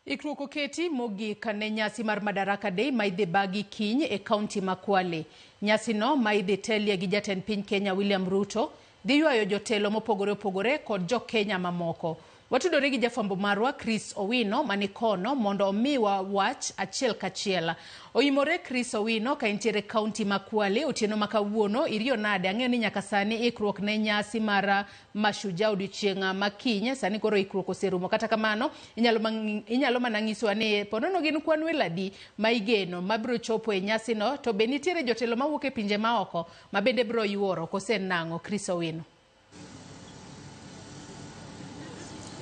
Ikruok oketi mogik ne nyasi mar Madaraka Day ma idhi bagi kiny e kaunti ma Kwale. Nyasino ma idhi telie gi jatend piny Kenya William Ruto dhi ywayo jotelo mopogore opogore kod jo Kenya mamoko. Watudore gi jafwambo marwa Chris Owino mani kono mondo omiwa wach achiel kachiel. Oimore Chris Owino ka intiere kaunti ma Kwale otieno ma kawuono iriyo nade? Ang'eyo ni nyaka sani ikruok ne nyasi mar Mashujaa odiochieng' ma kiny, sani koro ikruok oserumo. Kata kamano, inyalo, inyalo mana nyisowa ni ponono gin kwan welo adi ma igeno mabiro chopo e nyasino, to be nitiere jotelo mawuok e pinje maoko ma bende biro yuoro kose nang'o? Chris Owino.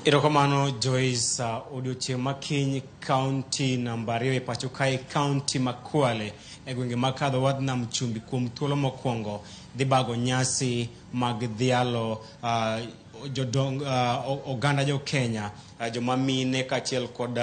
Erokamano Joyce, odiochieng' ma kiny kaunti namba 2 e pacho kae, kaunti ma Kwale e gwenge mag kadho wadh nam chumbi kuom thuolo mokwongo dhi bago nyasi mag dhialo jodong, oganda jo Kenya, joma mine kaachiel kod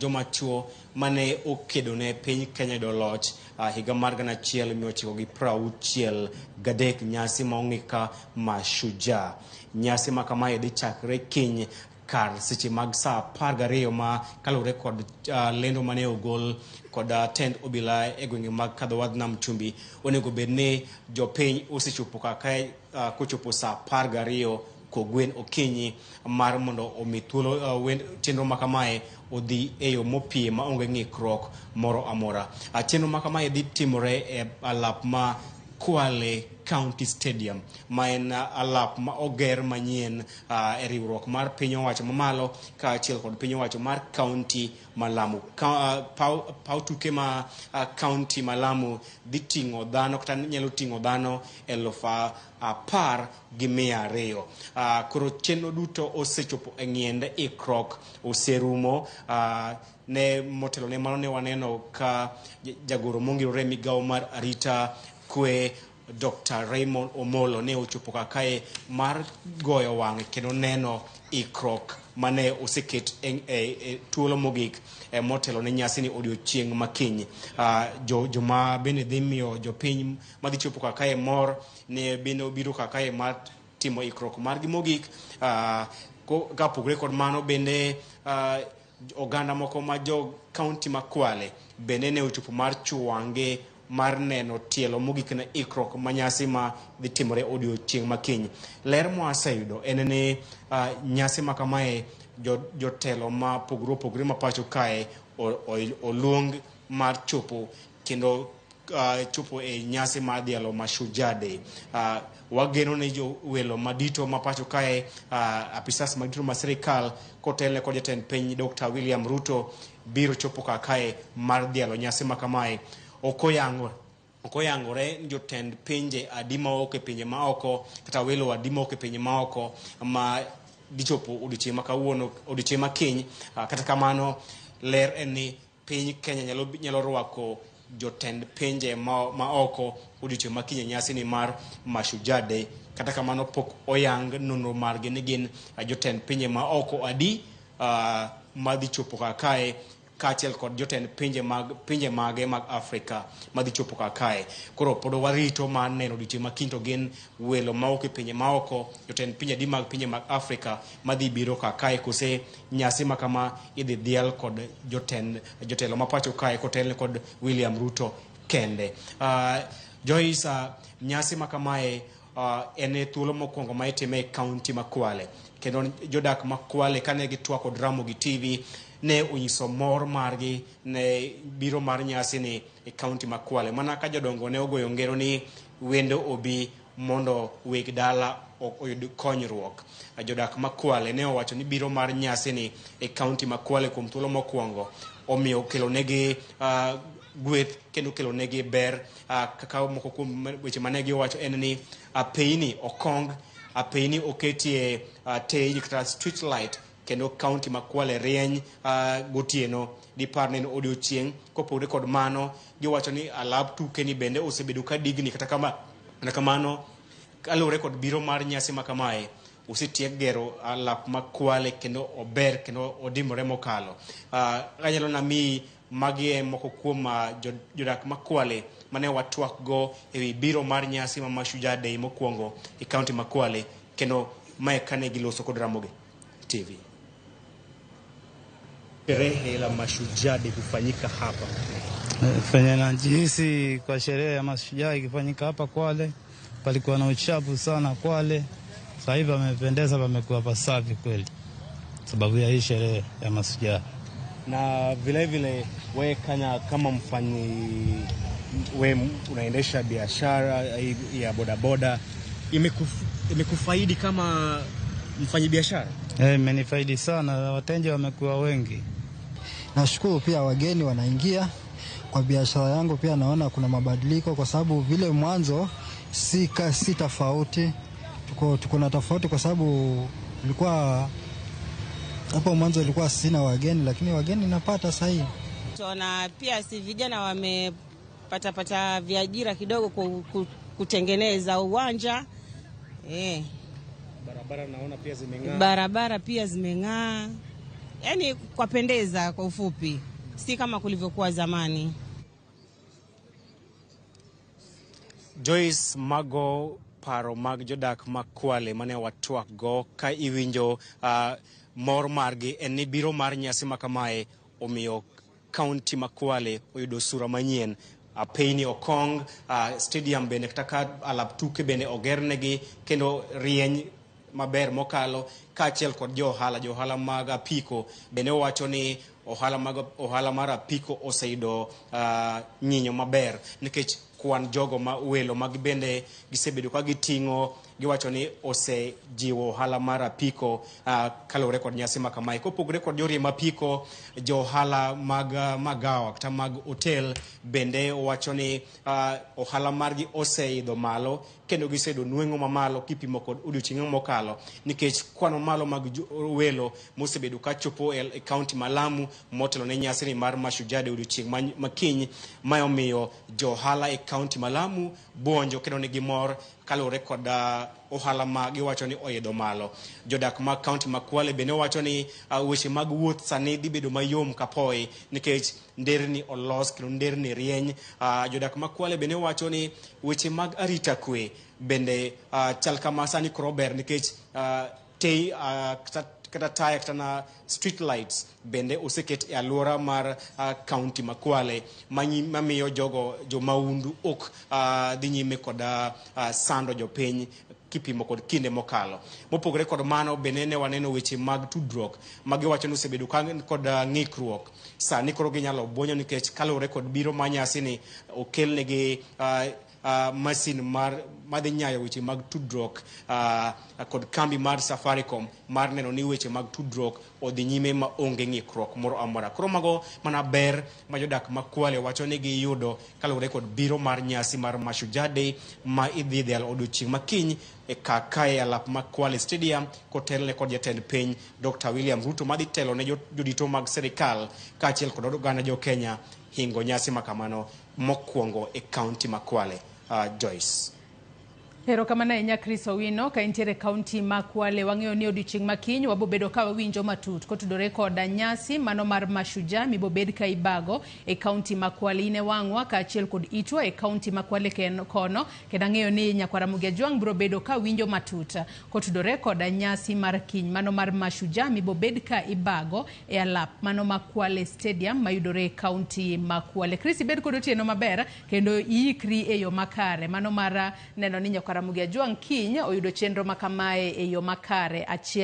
joma chuo mane okedo ne piny Kenya yudo loch higa mar 1963, nyasi ma ong'e ka Mashujaa. Nyasi ma kamae dhi chakre kiny kar seche mag saa 12 ma kaluwore kod lendo mane ogol kod tend obila e gwenge mag kadho wadh nam chumbi, onego bed ni jopiny osechopo kaka kochopo saa 12 kogwen okinyi mar mondo omi thuolo chenro ma kamae odhi e yo mopie ma onge ng'ikruok moro amora. Chenro ma kamae dhi timore e alap ma Kwale County Stadium, ma en alap ma oger manyien e riwruok mar piny owacho mamalo kaachiel kod piny owacho mar kaunti ma Lamu. Paw tuke ma kaunti ma Lamu dhi ting'o dhano kata nyalo ting'o dhano 10,200. Koro chenro duto osechopo e ng'iende, ikruok oserumo. Ne motelo ne mano ne waneno ka jagoro mongirore migawo mar arita kwe Dr. Raymond Omolo ne ochopo kakae mar goyo wang'e kendo neno ikruok mane oseket e thuolo mogik motelo ne nyasi ni odiochieng' makiny. Joma bende dhi miyo jopiny madhi chopo kakae mor ne bende obiro kakae mar timo ikruok margi mogik. Kapogore kod mano bende oganda moko ma jo kaunti ma Kwale bende ne ochopo mar chuange mar neno tielo mogik ne ikruok ma nyasi ma dhi timore odiochieng' makiny. Ler mwaseyudo en ni nyasi ma kamae jotelo ma pogore opogore ma pacho kae oluong mar chopo kendo chopo e nyasi mar dhialo Mashujaa Day. Wageno ni jowelo madito ma pacho kae, apisas madito ma sirikal kotelne kod jatend piny Dr. William Ruto biro chopo kar kae mar dhialo nyasi ma kamae. Ok oyangore ni jotend pinje adi mawuok e pinje maoko kata welo adi mawuok e pinje maoko ma dhi chopo odiochieng' ma kawuono, odiochieng' ma kiny. Kata kamano ler en ni piny Kenya nyalo rwako jotend pinje ma oko odiochieng' ma kiny e nyasi ni mar Mashujaa Day. Kata kamano pok oyang nonro margi ni gin jotend pinje ma oko adi madhi chopo kar kae kaachiel kod jotend pinje mag pinje mage mag Afrika madhi chopo kar kae. Koro pod warito mar neno odiochieng' ma kiny to gin welo mawuok e pinje maoko, jotend pinje adi mag pinje mag Afrika madhi biro kar kae, kose nyasi ma kama idhi dhial kod jotelo ma pacho kae kotelne kod William Ruto kende. Joyce, nyasi ma kamae en e thuolo mokwongo ma itime e kaunti ma Kwale, kendo jodak ma Kwale kane gitwak kod Ramogi TV ne onyiso mor margi ne biro mar nyasi ni e kaunti ma Kwale, mana ka jodongo ne ogoyo ngero ni wendo obi mondo weg dala oyud konyruok. Jodak ma Kwale ne owacho ni biro mar nyasi ni e kaunti ma Kwale kuom thuolo mokwongo omiyo kelo negi gweth kendo kelo negi ber. Kaka moko kuom weche mane giwacho en ni apeyni okong, apeyni oketie teyni kata street light, kendo kaunti ma Kwale rieny gotieno dipar ni en odiochieng'. Kopogore kod mano, giwacho ni alap tuke ni bende osebedo ka digni, kata kamano kaluwore kod biro mar nyasi ma kamae osetiek gero alap ma Kwale kendo ober kendo odimore mokalo. Anyalo namiyi magi e moko kuom jodak ma Kwale mane watwak go ewi biro mar nyasi ma Mashujaa Day mokwongo e kaunti ma Kwale, kendo mae kane giloso kod Ramogi TV. Sherehe la Mashujaa Day kufanyika hapa. Fenye najihisi kwa sherehe ya Mashujaa ikifanyika hapa Kwale, palikuwa na uchafu sana Kwale, sasa hivi pamependeza, pamekuwa pasafi kweli, sababu ya hii sherehe ya Mashujaa. Na vilevile we kanya kama mfanyi, we unaendesha biashara ya bodaboda, imekufaidi kama mfanyi biashara? Imenifaidi sana, wateja wamekuwa wengi. Nashukuru pia wageni wanaingia kwa biashara yangu, pia naona kuna mabadiliko kwa sababu vile mwanzo si tofauti, tuko na tofauti kwa sababu ilikuwa hapo mwanzo ilikuwa sina wageni, lakini wageni napata sasa hivi. Tuna pia si vijana wamepata viajira kidogo kutengeneza uwanja. Barabara naona pia zimeng'aa. Barabara pia zimeng'aa. Yaani kwa pendeza kwa ufupi, si kama kulivyokuwa zamani. Joyce mago paro mag jodak ma Kwale mane watwak go ka iwinjo mor margi en ni biro mar nyasi makamae omiyo kaunti ma Kwale oyudo sura manyien. Apeyni Okong stadium bende kata ka alap tuke bende ogernegi kendo rieny maber mokalo, kaachiel kod jo ohala mag apiko bende owacho ni ohala mar apiko oseyudo nyinyo maber nikech kwan jogo ma welo mag bende gisebedo ka giting'o, giwacho ni osejiwo ohala mar apiko kaluwore kod nyasi ma kamae. Kopogore kod joriemb apiko, jo ohala mag magawa kata mag hotel bende wacho ni ohala margi oseidho malo kendo giseyudo nweng'o mamalo kipimo kod odiochienge mokalo nikech kwan mamalo mag welo mosebedo kachopo e kaunti ma Lamu motelo ne nyasi mar Mashujaa Day odiochieng' makiny. Mae omiyo jo ohala e kaunti ma Lamu buonjo kendo nigi mor kaluwore kod ohala ma giwacho ni oidho malo. Jodak mag kaunti ma Kwale bende wacho ni weche mag wuoth sani dhi bedo mayom kapoi nikech nderni olos kendo nderni rieny. Jodak mag Kwale bende wacho ni weche mag arita kwe bende chal kama sani koro ber nikech kata taya kata na street lights bende oseket e alwora mar kaunti ma Kwale mamiyo jogo jomaundu ok dhi nyime kod sando jopiny kipimo kod kinde mokalo. Mopogore kod mano bende ne waneno weche mag tudruok magiwacho ni osebedo kod ng'ikruok. Sani koro ginyalo buonjo nikech kaluwore kod biro mar nyasi ni okelnegi masin mar madhi nyayo weche mag tudruok kod kambi mar Safaricom mar neno ni weche mag tudruok odhi nyime ma onge ng'ikruok moro amora. Koro mago mana ber ma jodak ma Kwale wacho ni giyudo kaluwore kod biro mar nyasi mar Mashujaa Day ma idhi dhial odiochieng' makiny e kakae alap ma Kwale Stadium kotelne kod jatend piny Dr. William Ruto madhi telo ne jodito mag sirikal kaachiel kod oganda jo Kenya hingo nyasi makamano mokwongo e kaunti ma Kwale. Joyce. Erokamano ahinya Chris Owino ka intiere kaunti ma Kwale. Wang'eyo ni odiochieng' makiny wabobedo ka wawinjo matut kotudore koda nyasi mano mar Mashujaa mibobed ka ibago e kaunti ma Kwale. In e wang'wa kaachiel kod itwa e kaunti ma Kwale kono, kendo ang'eyo ni nyakwara Ramogi Ajwang' biro bedo ka winjo matut kotudore koda nyasi mar kiny mano mar Mashujaa mibobed ka ibago e alap mano ma Kwale Stadium mayudore e kaunti ma Kwale. Chris, ibed kod otieno maber kendo iikri e yo makare mano mar neno ni nyakwara Ramogi Ajwang' kiny oyudo chenro makamae e yo makare achiel.